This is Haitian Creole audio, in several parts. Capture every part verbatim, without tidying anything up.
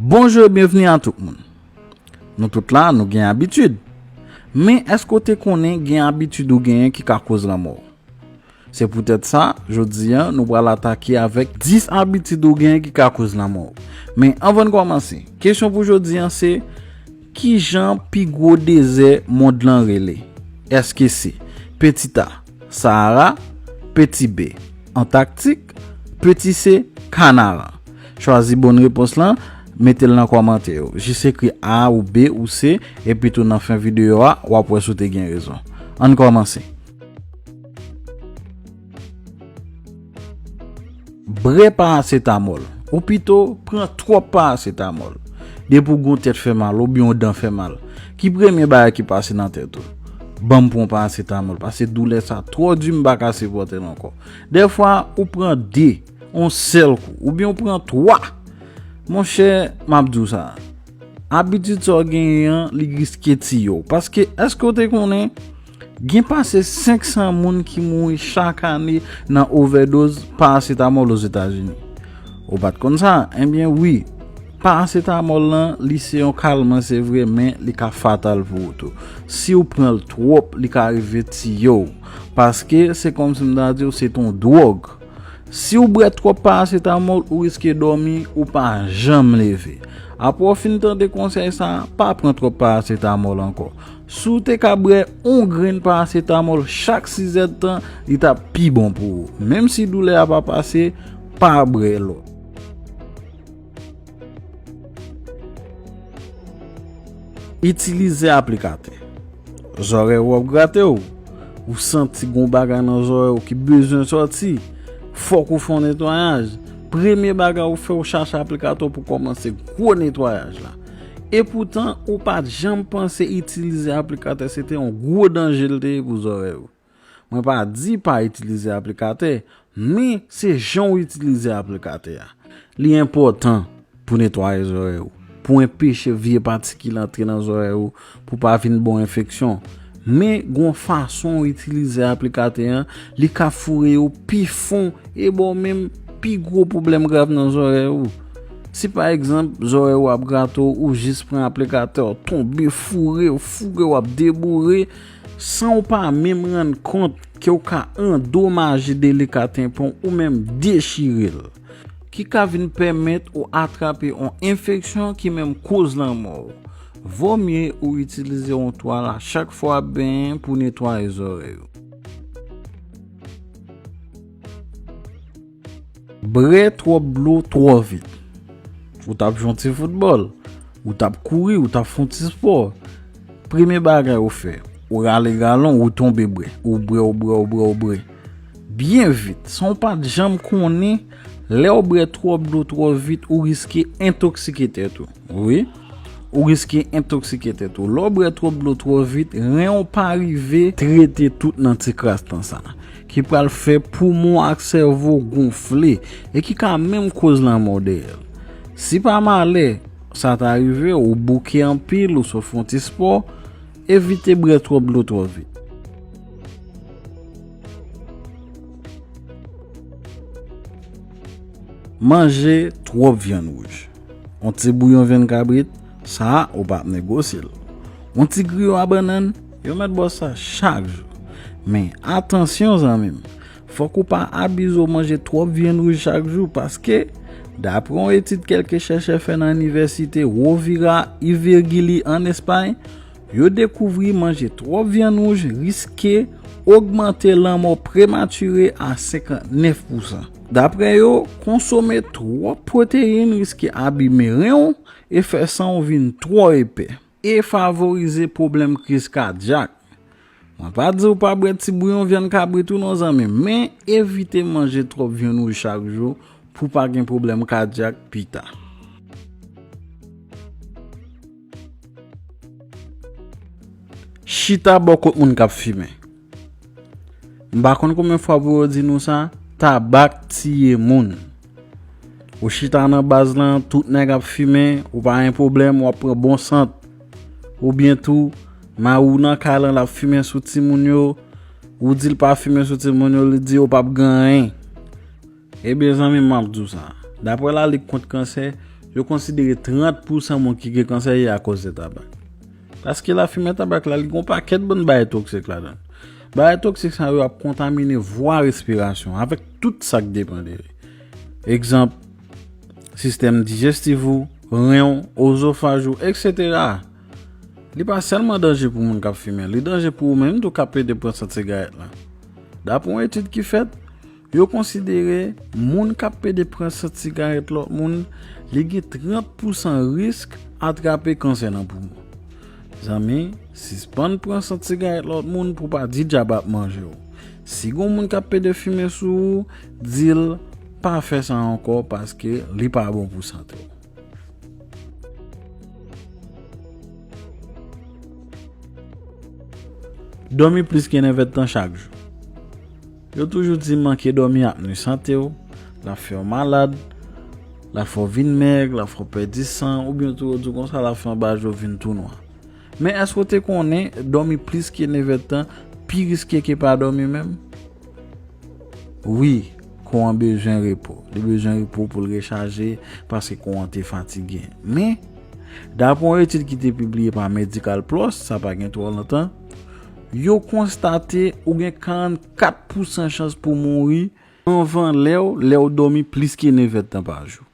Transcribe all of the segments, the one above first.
Bonjou e byenvni a tout moun. Nou tout la, nou gen abitid. Men èske w te konnen gen abitid ou genyen ki ka koz lanmò w? Se poutèt sa, jodi a, nou pral atake avèk dis abitid ou genyen ki ka koz lanmò w. Men anvan n kòmanse, kesyon pou jodi a se, kijan pi gwo dezè mond lan rele? Èske se Peti A, Sahara, Peti B, Antaktik, Peti C, Kanaran? Chwazi bòn repons lan, mete l nan kòmantè yo. Jis ekri A ou B ou C, epi tou nan fen videyo a, w ap wè si w te gen rezon. Ann kòmanse. Bwè parasetamòl, ou pito pran twòp parasetamòl. Depi w gen yon tèt fè mal, oubyen yon dan fè mal, ki premye bagay ki pase nan tèt ou? Ban m pran yon parasetamòl, paske doulè sa twò di, m pa ka sipòte l ankò. Dèfwa, ou pran de, yon sèl kou, oubyen ou pran twa. Monchè, m ap di w sa. Abitid sa w genyen an, li riske tiye w. Paske, èske w te konnen, gen pase senk san moun ki mouri chak ane nan ovèdoz parasetamòl Ozetazini? Ou pa t konn sa? Ebyen, wi. Parasetamòl lan, li se yon kalman, se vre, men li ka fatal pou ou tou. Si w pran l twòp, li ka rive tiye w. Paske, se kòmsi m ta di w, se t on dwòg. Si w bwè twòp parasetamòl, ou riske dòmi, ou pa janm leve. Apre w fin tande konsèy sa a, pa pran twòp parasetamòl ankò. Si w te ka bwè yon grenn parasetamòl chak sizèdtan, li t ap pi bon pou ou. Menm si doulè a pa pase, pa bwè lòt. Itilize aplikatè. Zòrèy ou ap grate w. Ou santi gon bagay nan zòrèy ou ki bezwen sòti. Fòk ou fè yon netwayaj. Premye bagay ou fè, ou chache aplikatè pou kòmanse gwo netwayaj la. Epoutan, ou pa t janm panse itilize aplikatè se te yon gwo danje l te ye pou zòrèy ou. Mwen pa di pa itilize aplikatè, men se jan w itilize aplikatè a. Li enpòtan pou netwaye zòrèy ou, pou enpeche vye patikil antre nan zòrèy ou, pou pa vin ba w enfeksyon. Men gon fason w itilize aplikatè an, li ka foure yo pi fon e ba w menm pi gwo pwoblèm grav nan zòrèy ou. Si pa egzanp, zòrèy ou ap grate w, ou jis pran aplikatè, w tonbe, foure, w foure, w ap deboure, san w pa menm rann kont ke w ka andomaje delika tenpan w ou menm dechire l, ki ka vin pèmèt ou atrape yon enfeksyon ki menm koz lanmò w. Vomye ou itilize yon twal a chak fwa w ap benyen pou netwaye zòrèy ou. Bwè twòp dlo twò vit. Ou t ap jwe yon ti foutbòl, ou t ap kouri, ou t ap fè yon ti spò. Premye bagay ou fè, ou rale galon, ou tonbe bwè, ou bwè, ou bwè, ou bwè, ou bwè. Byen vit, san w pa t janm konnen, lè w bwè twòp dlo twò vit, ou riske entoksike tèt ou. Wi, ou riske entoksike tèt ou. Lè w bwè twòp dlo twò vit, ren w pa rive trete tout nan ti kras tan sa, ki pral fè poumon ak sèvo gonfle e ki ka menm koz lanmò dèyè l. Si pa malè sa ta rive w, ou bouke anpil, ou sot fè yon ti spò, evite bwè twòp dlo twò vit. Manje twòp vyann wouj. Yon ti bouyon vyann kabrit, sa a, ou p ap negosye l. Yon ti griyo a bannann, yo mèt ba w sa chak jou. Men, atansyon, zanmi m, fòk ou pa abize w manje twòp vyann wouj chak jou, paske, dapre yon etid kèlke chèchè fè nan inivèsite Rovira i Virgili ann Espay, yo dekouvri manje twòp vyann wouj riske ogmante lanmò prematire a senkantnèf pousan. Dapre yo, konsome twòp pwoteyin riske abime ren w e fè san w vin twò epè, e favorize pwoblèm kriz kadyak. Mwen pa di w pa bwè ti bouyon vyann kabrit ou non, zanmi m, men evite manje twòp vyann wouj chak jou pou w pa gen pwoblèm kadyak pita. Chita bò kot moun k ap fimen. M pa konn konbyen fwa pou yo di nou sa, tabak tiye moun. Ou chita nan baz lan, tout nèg ap fimen, ou pa gen pwoblèm, w ap pran bon sant. Oubyen tou, mari w nan kay lan, l ap fimen sou timoun yo, ou di l pa fimen sou timoun yo, li di yo p ap gen anyen. Ebyen, zanmi m, m ap di w sa. Dapre Lalig kont Kansè, Yo konsidere trant pousan moun ki gen kansè ye akoz de tabak. Paske lafimen tabak la, li gen yon pakèt bann bagay toksik ladan l. Bagay toksik sa yo ap kontamine vwa respirasyon avèk tout sa k depann de li. Egzanp, sistèm dijestif ou, ren w, ozofaj ou, etsetera. Li pa sèlman danje pou moun k ap fimen, li danje pou ou menm tou k ap pede pran sant sigarèt la. Dapre yon etid ki fèt, yo konsidere moun k ap pede pran sant sigarèt lòt moun, li gen trant pousan risk atrape kansè nan poumon. Zanmi, sispann pran sant sigarèt lòt moun pou pa di dyab ap manje w. Si gon moun k ap pede fimen sou ou, di l pa fè sa ankò paske li pa bon pou sante w. Dòmi plis ke nèvèdtan chak jou. Yo toujou di manke dòmi ap nwi sante w, l ap fè w malad, l ap fè w vin mèg, l ap fè w pèdi san, oubyen tou yo di w konsa l ap fè anba je w vin tou nwa. Men èske w te konnen dòmi plis ke nèvèdtan pi riske ke pa dòmi menm? Wi, kò an bezwen repo. Li bezwen repo pou l rechaje paske kò an te fatige. Men, dapre yon etid ki te pibliye pa Medical Plus, sa pa gen twò lontan, yo konstate ou gen karannkat pousan chans pou mouri anvan lè w, lè w dòmi plis ke nèvèdtan pa jou.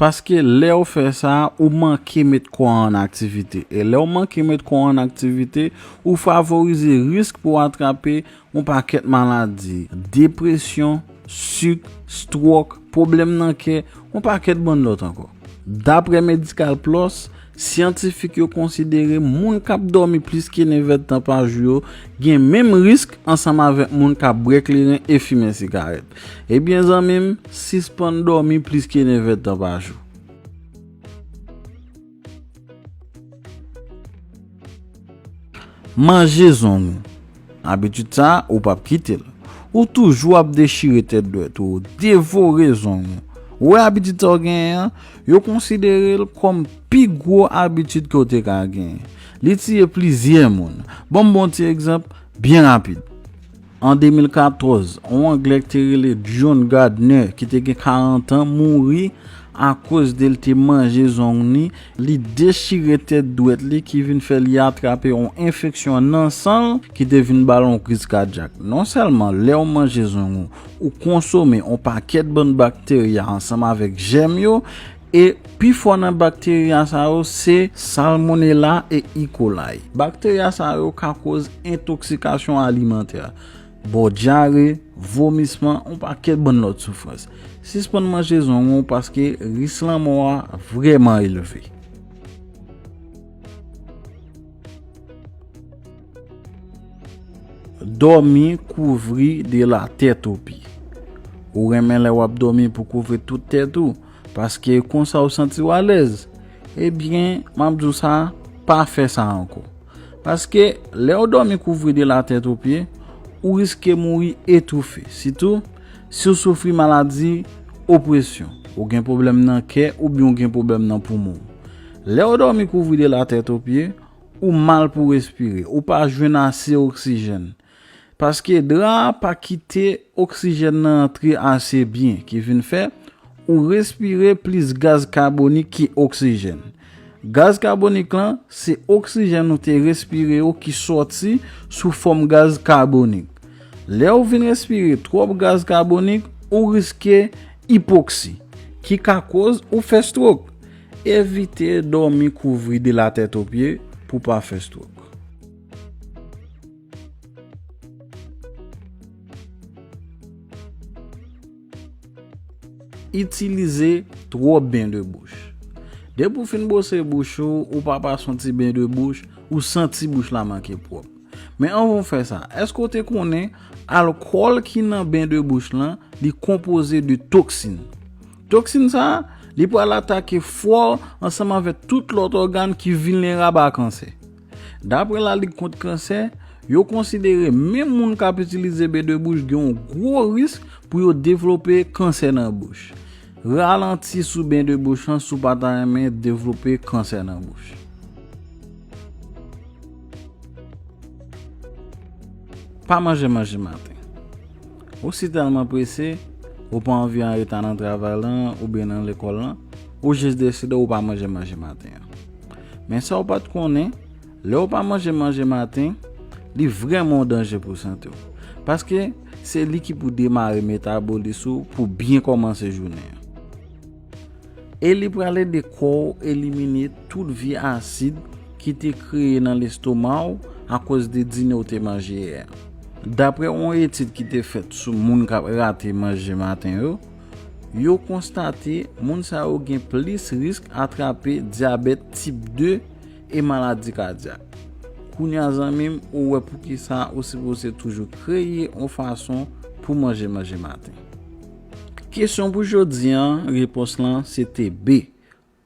Paske lè w fè sa, ou manke met kò an an aktivite. E lè w manke met kò an an aktivite, ou favorize risk pou w atrape yon pakèt maladi, depresyon, sik, stwòk, pwoblèm nan kè, yon pakèt bann lòt ankò. Dapre Medical Plus, syantifik yo konsidere moun k ap dòmi plis ke nèvèdtan pa jou yo gen menm risk ansanm avèk moun k ap bwè kleren e fimen sigarèt. Ebyen, zanmi m, sispann dòmi plis ke nèvèdtan pa jou. Manje zong ou. Abitid sa a, ou p ap kite l. Ou toujou ap dechire tèt dwèt ou, devore zong ou. Ou wè abitid sa w genyen an, yo konsidere l kòm pi gwo abitid ke w te ka genyen. Li tiye plizyè moun. Ban m ba w yon ti egzanp byen rapid. An de mil katòz, yon Anglè ki te rele John Gardner, ki te gen karant an, mouri akoz de l te manje zong ni, li dechire tèt dwèt li ki vin fè li atrape yon enfeksyon nan san l ki te vin ba l yon kriz kadyak. Non sèlman lè w manje zong ou, ou konsome yon pakèt bann bakterya ansanm avèk jèm yo, e pifò nan bakterya sa yo se Salmonella e E. coli. Bakterya sa yo ka koz entoksikasyon alimantè, ba w dyare, vomisman, yon pakèt bann lòt soufrans. Sispann manje zong ou paske risk lanmò a vrèman elve. Dòmi kouvri de la tèt o pye. Ou renmen lè w ap dòmi pou kouvri tout tèt ou, paske konsa w santi w alèz. Ebyen, m ap di w sa, pa fè sa ankò. Paske lè w dòmi kouvri de la tèt o pye, ou riske mouri etoufe, sitou si w soufri maladi opresyon, ou gen pwoblèm nan kè oubyen ou gen pwoblèm nan poumon w. Lè w dòmi kouvri de la tèt o pye, ou mal pou respire, ou pa jwenn ase oksijèn. Paske dra a pa kite oksijèn nan antre ase byen, ki vin fè ou respire plis gaz kabonik ki oksijèn. Gaz kabonik lan, se oksijèn ou te respire yo ki sòti sou fòm gaz kabonik. Lè ou vin respire twòp gaz kabonik, ou riske ipoksi, ki ka koz ou fè stwok. Evite dòmi kouvri de la tèt o pye pou pa fè stwok. Itilize twòp ben de bouch. Depi w fin bwose bouch ou, ou pa pase yon ti ben de bouch, ou santi bouch la manke pwòp. Men anvan w fè sa, èske w te konnen alkòl ki nan ben de bouch lan, li konpoze de toksin? Toksin sa a, li pral atake fwa w ansanm avèk tout lòt ògàn ki vilnerab a kansè. Dapre Lalig Kont Kansè, yo konsidere menm moun k ap itilize ben de bouch gen yon gwo risk pou yo devlope kansè nan bouch. Ralanti sou ben de bouch lan si w pa ta renmen devlope kansè nan bouch. Pa manje manje maten. Ou si tèlman prese, ou pa anvi an reta nan travay lan oubyen nan lekòl lan, Ou jis deside ou pa manje manje maten an. Men sa ou pa t konnen, lè ou pa manje manje maten, li vrèman yon danje pou sante w. Paske se li ki pou demare metabolis ou pou byen kòmanse jounen an. E li pral ede kò w elimine tout vye asid ki te kreye nan lestoma w akoz de dine w te manje yè a. Daprè yon etid ki te fèt sou moun k ap rate manje maten yo, yo konstate moun sa yo gen plis risk atrape dyabèt tip de e maladi kadyak. Kounye a, zanmi m, ou wè poukisa ou sipoze toujou kreye yon fason pou manje manje maten. Kesyon pou jodi an, repons lan se te B,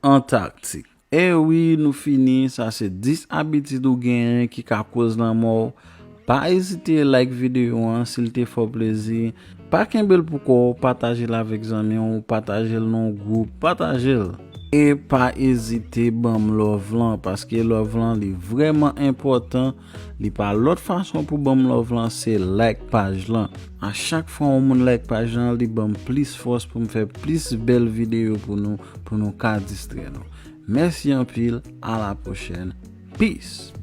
Antaktik. E wi, nou fini, sa se dis abitid ou genyen ki ka koz lanmò w. Pa ezite like videyo an si l te fè w plezi. Pa kenbe l pou kò w, pataje l avèk zanmi w, pataje l nan yon gwoup, pataje l. E pa ezite ban m love lan, paske love lan li vrèman enpòtan. Li pa lòt fason pou ban m love lan, se like paj lan. A chak fwa yon moun like paj lan, li ban m plis fòs pou m fè plis bèl videyo pou nou, pou nou ka distrè nou. Mèsi anpil, a la pwochèn. Peace.